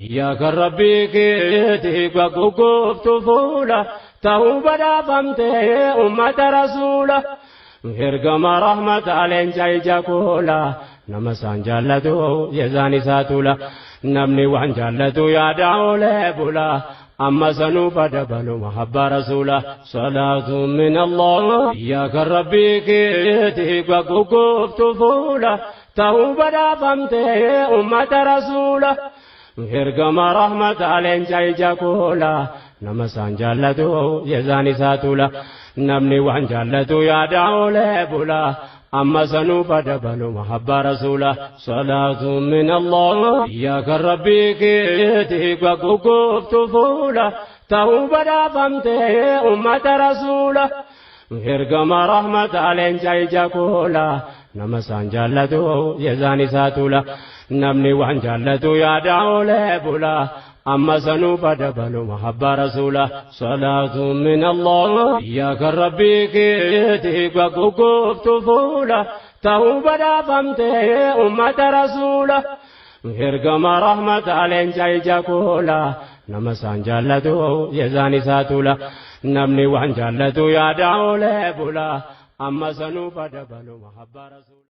Yaa Rabbii keetii gugguuftu fuula ta'uu badhaafamtee ummata rasuula. Ergama rahmata leenca ija koola nama isaan jaallatu jezaan isaa tula. Namni waan jaallatu yaada oolee bula. Amma sanuu fadabalu mahabba rasuula. Salaatu min Allah. Yaa Rabbii keetii gugguuftu fuula ta'uu badhaafamtee ummata rasuula. Ergama rahmata leenca ija koola nama isaan jaallatu jezaan isaa tula. Namni waan jaallatu yaada oolee bula. Amma sanuu fadabalu mahabba rasuula. Salaatu min Allah. Yaa Rabbii keetii gugguuftu fuula ta'uu badhaafamtee ummata rasuula. Ergama rahmata leenca ija koola nama isaan jaallatu jezaan isaa tula. Namni waan jaallatu yaada oolee bula. Amma sanuu fadabalu mahabba rasuula. Salaatu min Allah. Yaa Rabbii keetii gugguuftu fuula ta'uu badhaafamtee ummata rasuula. Ergama rahmata leenca ija koola nama isaan jaallatu jezaan isaa tula. Namni waan jaallatu yaada oolee bula. Amma sanuu fadabalu mahabba rasuula.